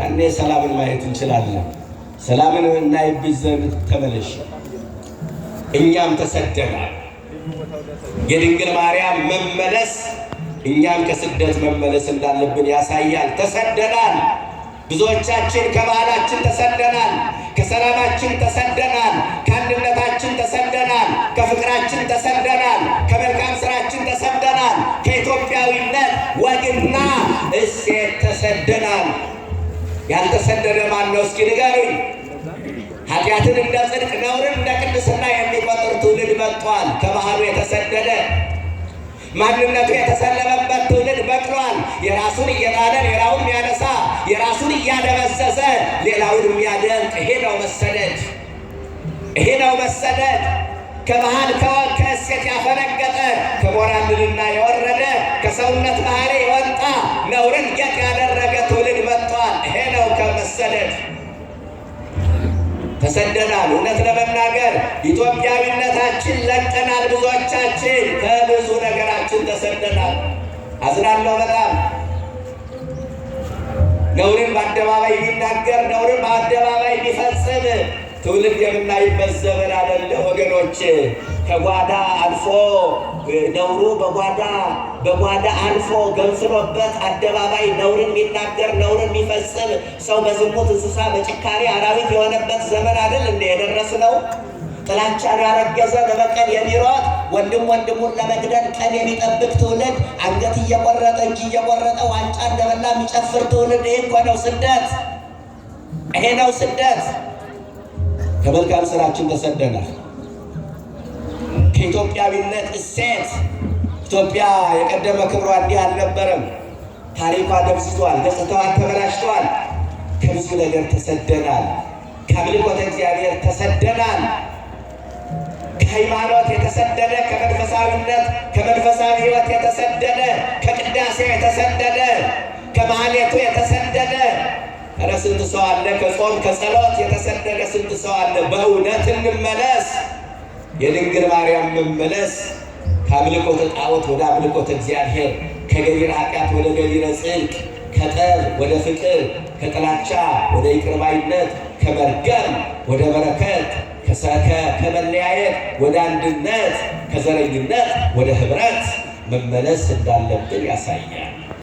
ያኔ ሰላምን ማየት እንችላለን። ሰላምን እናይብሽ ዘንድ ተመለሽ። እኛም ተሰደናል። የድንግል ማርያም መመለስ እኛም ከስደት መመለስ እንዳለብን ያሳያል። ተሰደናል። ብዙዎቻችን ከባህላችን ተሰደናል። ከሰላማችን ተሰደናል። ከአንድነታችን ተሰደናል። ከፍቅራችን ተሰደናል። ከመልካም ስራችን ተሰደናል። ከኢትዮጵያዊነት ወግና እሴት ተሰደናል። ያልተሰደደ ማን ነው? እስኪ ንገሩኝ። ኃጢአትን እንደ ጽድቅ ነውርን እንደ ቅድስና የሚቆጥር ትውልድ መጥቷል። ከባህሉ የተሰደደ፣ ማንነቱ የተሰለበበት ትውልድ በቅሏል። የራሱን እየጣለ ሌላውን የሚያነሳ፣ የራሱን እያደበዘዘ ሌላውን የሚያደንቅ፣ ይሄ ነው መሰደድ። ይሄ ነው መሰደድ። ከባህል፣ ከወግ፣ ከእሴት ያፈነገጠ፣ ከሞራል ልዕልና የወረደ፣ ከሰውነት ባህሪ የወጣ፣ ነውርን ጌጥ ያደረገ ትውልድ መጥቷል። ይሄ ነው ከመሰደድ። ተሰደናል። እውነት ለመናገር ኢትዮጵያዊነታችን ለቀናል። ብዙዎቻችን ከብዙ ነገራችን ተሰደናል። አዝናለሁ በጣም። ነውርን በአደባባይ የሚናገር፣ ነውርን በአደባባይ የሚፈጽም ትውልድ የምናይበት ዘመን አይደለ ወገኖች። ከጓዳ አልፎ ነውሩ በጓዳ በጓዳ አልፎ ገንፍሎበት አደባባይ ነውርን የሚናገር፣ ነውርን የሚፈጽም፣ ሰው በዝሙት እንስሳ፣ በጭካኔ አራዊት የሆነበት ዘመን አይደል እንደ የደረስነው? ጥላቻን ያረገዘ፣ ለበቀል የሚሮጥ፣ ወንድም ወንድሙን ለመግደል ቀን የሚጠብቅ ትውልድ፣ አንገት እየቆረጠ፣ እጅ እየቆረጠ ዋንጫ እንደበላ የሚጨፍር ትውልድ። ይህ እኮ ነው ስደት። ይሄ ነው ስደት። ከመልካም ስራችን ተሰደናል። ከኢትዮጵያዊነት እሴት። ኢትዮጵያ የቀደመ ክብሯ እንዲህ አልነበረም። ታሪኳ ደብዝዟል፣ ገጽታዋ ተበላሽቷል። ከብዙ ነገር ተሰደናል። ከአምልኮተ እግዚአብሔር ተሰደናል። ከሃይማኖት የተሰደደ፣ ከመንፈሳዊነት፣ ከመንፈሳዊ ሕይወት የተሰደደ፣ ከቅዳሴ የተሰደደ፣ ከማህሌቱ የተሰደደ፣ ኧረ ስንት ሰው አለ። ከጾም ከጸሎት የተሰደደ ስንት ሰው አለ። በእውነት እንመለስ። የድንግል ማርያም መመለስ ከአምልኮተ ጣዖት ወደ አምልኮተ እግዚአብሔር፣ ከገቢረ ኃጢአት ወደ ገቢረ ጽድቅ፣ ከጠብ ወደ ፍቅር፣ ከጥላቻ ወደ ይቅርባይነት፣ ከመርገም ወደ በረከት፣ ከመለያየት ወደ አንድነት፣ ከዘረኝነት ወደ ህብረት መመለስ እንዳለብን ያሳያል።